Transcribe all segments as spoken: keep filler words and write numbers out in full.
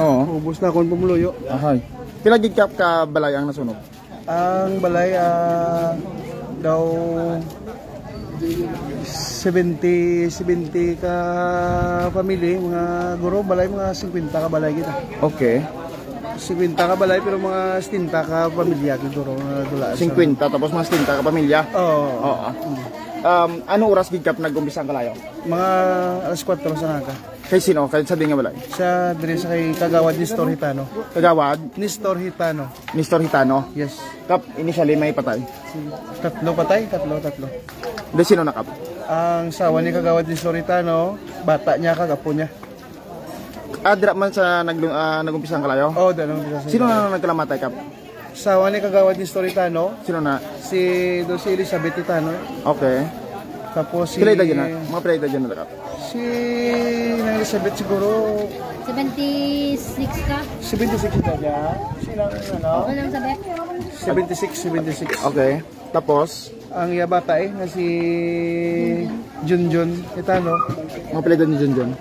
Oo. Ubos na akong pumuluyo. Ahay. Pila gid ka, ka balay ang nasunog? Ang balay, ah, daw seventy, seventy ka family, mga guro, balay, mga singkwenta ka balay kita. Okay. Singkwenta ka balay, pero mga setenta ka pamilya, guro, nga dula sa Singkwenta, tapos mga setenta ka pamilya? Oo. Oo. Um, ano oras gid ka nag-umpisa ang kalayo? Mga alas kwatro sa aga. Kay sino? Kay sa di nga balay? Sa diri sa kay Kagawad Nestor Hitano. Kagawad? Nestor Hitano. Nestor Hitano? Yes. Kap, initially may patay? Si, tatlo patay, tatlo, tatlo. Di sino na, Kap? Ang sawa ni Kagawad Nestor Hitano, bata niya, kag apo niya. Ah, dira man sa naglu-, ah, nag-umpisa ang kalayo? Oo, dira nag-umpisa sa Sino kalayo. Na nagkalamatay, Kap? Sawa ni Kagawad Nestor Hitano. Sino na? Si, do si Elizabeth Hitano. Okay. Tapos si Pila edad yun na? Mga pila edad yun na, Kap? Si Nang Elizabeth siguro seventy-six ka? Seventy-six edad niya. Si Nang, ano? Walang sabet? Seventy-six, seventy-six. Okay. Tapos? Ang iya bata eh, nga si Junjun Hitano. Mga pila edad ni Junjun?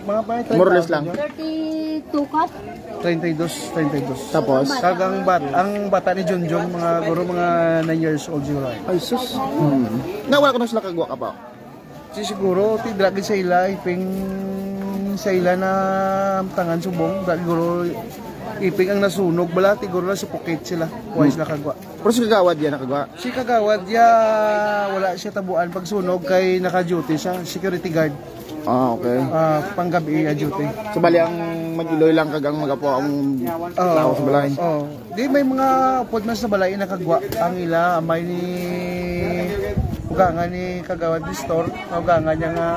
Mga pa, More or less lang. Thirty-two ka? Treinta y dos, treinta y dos. Tapos? Kag ang bat-, ang bata ni Junjun, mga guro, mga nine years old siguro. Ay, sus. Hmm. Na wala ko na sila kagwa ka pa? Si siguro, ti dira gid sa ila, iping sa ila na tangan subong, dira guro, iping ang nasunog, bala, ti guro na suffocate sila. Why Hmm. sila kagwa? Pero si Kagawad yan nakagwa? Si Kagawad ya, wala siya tabuan pagsunog kay naka-duty siya, security guard. Ah, okay. Ah, panggabi ya duty. So, bali ang mag-iloy lang kag ang mag-apo ang Oo, tao sa balay? Oo. Di may mga upod man sa balay nakagwa ang ila, amay ni ugangan ni Kagawad Nestor, ugangan niya nga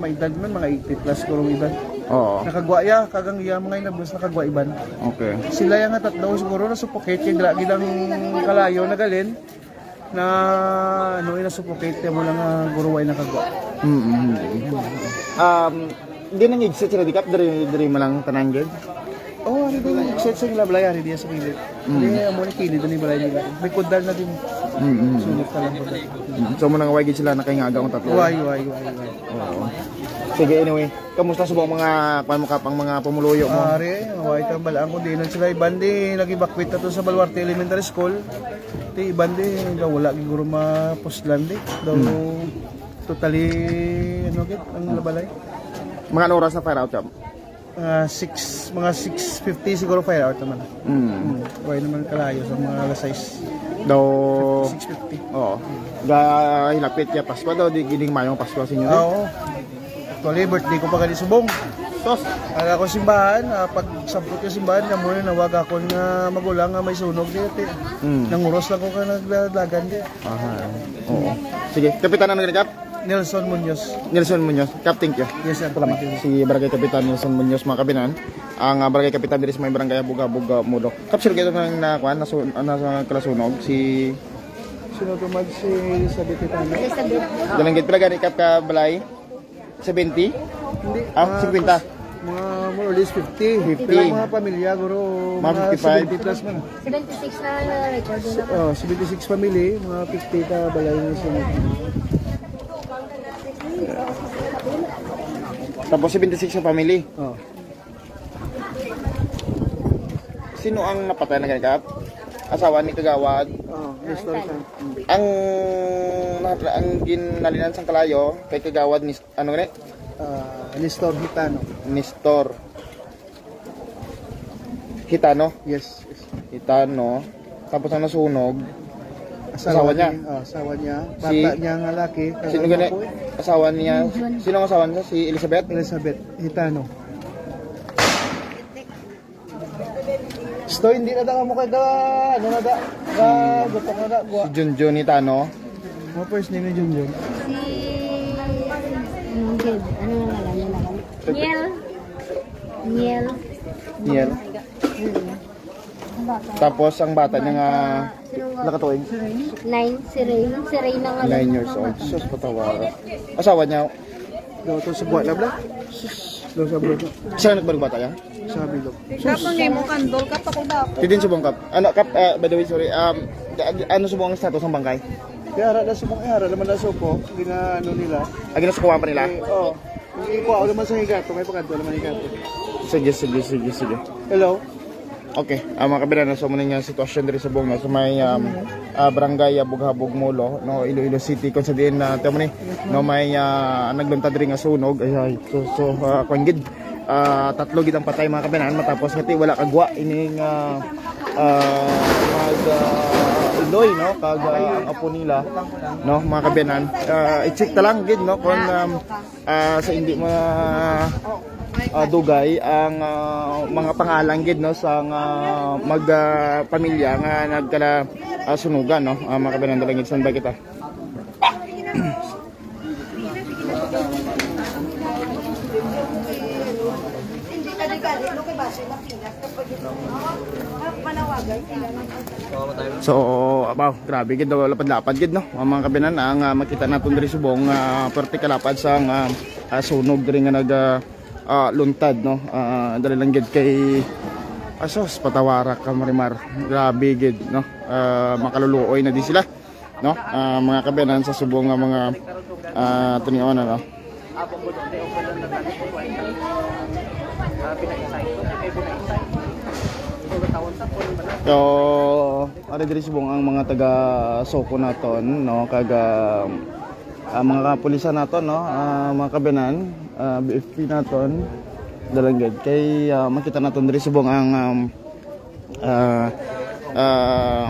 may edad man, mga eighty plus kurong edad. Oo. Nakagwa ya, kag ang iya mga inabos nakagwa iban. Okay. Sila yang nga tatlo siguro nasuffocate kay dira gid ang kalayo nagalin na ano, ina suffocate kay mo lang nga guro way nakagwa. Mm-hmm. Um, di nang exit sila di kap diri diri man lang tanan gid. Oh, ano din exit sa ila balay ari diya sa kilid. Mm. Di amo ni kilid ni balay nila. May kudal na din. Mm-hmm. Sulit ka lang kudal. Mm. So mo nang way gid sila nakaingaga ang tatlo. Way, way, way, way. Oo. Sige, anyway. Kamusta subong mga, kuwan mo, Kap, ang mga pumuluyo mo? Ari, maway ka, balaan ko, di na sila iban di, nag-evacuate na to sa Baluarte Elementary School. Di iban di, daw wala gid guro mapuslan di. Daw Hmm. totally, ano gid, ang labalay. Mga anong oras na fire out, Kap? Ah, six, mga six fifty siguro fire out naman. Hmm. Hmm, way naman kalayo sa mga alas sais. Daw, Six fifty. Oo. Ga, hilapit ya Pasko daw, di gining mayong Pasko sa inyo, di? Ah, oo. Actually, birthday ko pa gani subong. Tos. Ang ako simbahan, ah, pag sampot ko simbahan, na muna nawag ako nga magulang nga may sunog di, ti. Mm. Nanguros lang ko ka nagdalagan di. Aha. Oo. Sige, Kapitan, ano gani, Kap? Nelson Munoz. Nelson Munoz. Kap, thank you. Yes, sir. Salamat. Thank you. Si Barangay Kapitan Nelson Munoz, mga kabinan. Ang, ah, Barangay Kapitan diri sa may Barangay Habog-Habog, ah, Modoc. Kap, sir, kaya na, na, kuan, nasu-, ah, nasa kalasunog, si Sino to mag si Elizabeth Itano? Elizabeth. Dalanggit, pila gani, Kap, ka balay? Seventy? Hindi. Ah, mga fifty. Mga more or less fifty. Fifty. Pero mga pamilya, guro, Mga mga fifty-five. Seventy plus man. Seventy-six na record na. Oh, seventy-six family, mga fifty ka balay na siya. Tapos seventy-six ka family? Oh. Sino ang napatay na gani, Kap? Asawa ni Kagawad? Oh, Nestor Itano. Ang, ang ginalinan sang kalayo kay Kagawad ni Ano gani? Ah, Nestor Hitano. Nestor. Hitano? Yes, yes. Hitano. Tapos ang nasunog, asawa niya? Ni, ah, asawa niya. Si, bata niya nga laki, sino gani? Asawa niya? Sino ang asawa niya? Si Elizabeth? Elizabeth Hitano. Sto, hindi na daw mo kay ga, ano na da, ga, gutok na da, gwa. Si Junjun Itano. Ano first name ni Junjun? Si, ano, ano nga lang, ano nga lang. Niel. Niel. Niel. Mm. Tapos ang bata niya nga nakatuig? Nine, si Ray. Si Ray na nga lang. Nine years old. Sus, patawa. Asawa niya? Daw to sa buwan na bla. Daw sa buwan. Siya nagbarog bata yan? Sabi daw. Kapa nga mo kandol, kapa ko daw. Tidin subong, Kap. Ano, Kap, ah, by the way, sorry. Um, a-, ano subong ang status ng bangkay? Kaya ara na subong, eh, ara naman na supo. Gina, ano nila. Ah, ginasukuhan pa nila? Eh, oh. Kung ikuha ko naman sa higato, may pagkadto naman higato. Sige, sige, sige, sige. Hello. Okay, ah, mga kabinan, so muna nga sitwasyon diri sa Bong, no? Sa may, um, ah, barangay, ah, Bughabog Molo, no, Iloilo City, kung sa diin na, tamo ni, no, may, ah, nagluntad diri nga sunog. Ay, ay, so, so, ah, kwan gid, ah, tatlo gid ang patay, mga kabinan, matapos kati wala kagwa ining, ah, ah, mag, ah, iloy, no, kag, ah, ang apo nila, no, mga kabinan, ah, i-check ta lang gid, no, kung, um, ah, sa hindi ma ah, dugay ang, ah, mga pangalan gid, no, sa nga mag ah, pamilya nga nagkala ah, sunugan, no. Ah, mga kabinan, dalangin, standby kita. So, abaw, grabe gid, lapad-lapad gid, no. Ang mga kabinan, ang ah, makita naton diri subong, ah, perti kalapad sa nga ah, sunog diri nga nag ah, ah, luntad, no. Ah, dali lang gid kay asos, patawara ka, Marimar. Grabe gid, no. Ah, makaluluoy na di sila, no. Ah, mga kabinan, sa subong nga mga ah, tunion, ano. So, ari diri subong ang mga taga Soko naton, no, kag ah, ah, mga kapulisan naton, no, ah, mga kabinan, ah, B F P naton, dalangged kay ah, makita naton diri subong ang um, ah, ah,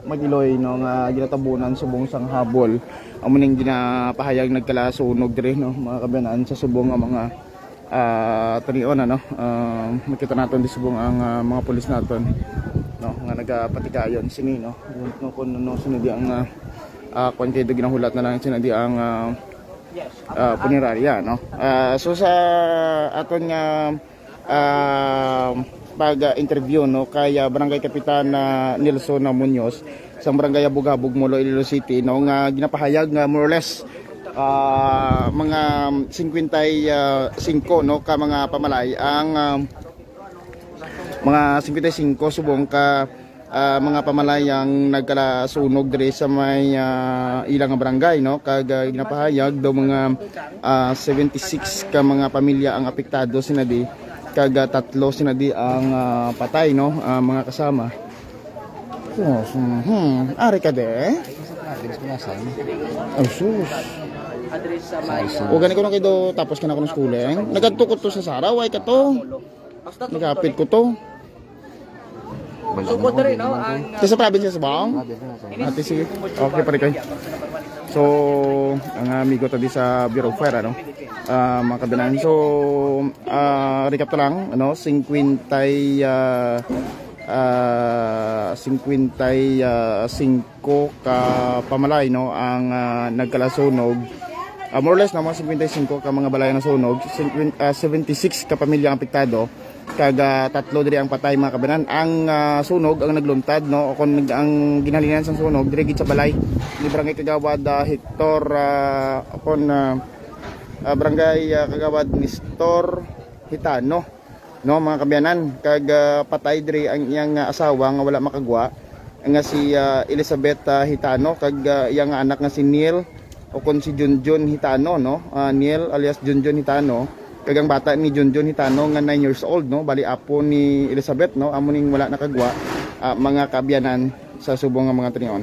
mag-iloy, no, nga ginatabunan subong sang habol. Amo ning ginapahayag nagkalasunog diri, no, mga kabinan, sa subong nga mga ah, tanion, ano, ah, makita naton di subong ang ah, mga pulis naton, no, nga nagapatigayon sini, no, no, kung ano sini di ang ah, ah, kung kayo ginahulat na lang sini di ang ah, ah, punerarya, no. Ah, so sa aton nga ah, pag-interview, no, kay ah, Barangay Kapitan ah, Nelson Muñoz sa Barangay Abugabog, Molo, Iloilo City, no, nga ginapahayag nga more or less ah, mga singkwenta y singko, no, ka mga pamalay ang ah, mga singkwenta y singko subong ka ah, mga pamalay ang nagkalasunog diri sa may ah, ilang barangay, no, kag ah, ginapahayag daw mga ah, seventy-six ka mga pamilya ang apektado sina di, kag ah, tatlo sina di ang ah, patay, no, ah, mga kasama. Oh, hmm, hmm. Ari ka de? Ay, sus. O gani ko na kayo tapos ka na ko ng schooling. Nagkadto ko to sa Sara, way ka to. Nagapit ko to. Sugod na rin, no? Ang Sa probinsya sa Baong? Ate, sige. Okay, pare kayo. So, ang amigo to di sa Bureau of Fire, ano? Ah, mga kabinan. So, ah, recap to lang, ano? Singkwenta y, ah, ah, singkwenta y singko ka pamalay, no, ang ah, nagkalasunog. Ah, more or less, no, mga singkwenta y singko ka mga balay ang nasunog, singkwenta, ah, seventy-six ka pamilya ang apektado, kag ah, tatlo diri ang patay, mga kabinan. Ang ah, sunog ang nagluntad, no, o kung nag- ang ginhalinan sang sunog diri gid sa balay ni Barangay Kagawad ah, Hector, ah, o kung ah, ah, Barangay ah, Kagawad Nestor Hitano, no, mga kabiyanan, kag ah, patay diri ang iyang ah, asawa nga wala makagwa, nga si ah, Elizabeth ah, Hitano, kag ah, iyang anak nga si Neil, o kon si Junjun Hitano, no? Ah, Neil alias Junjun Hitano, kag ang bata ni Junjun Hitano nga nine years old, no? Bali apo ni Elizabeth, no? Amo ning wala nakagwa, ah, mga kaabyanan sa subong nga mga tinion.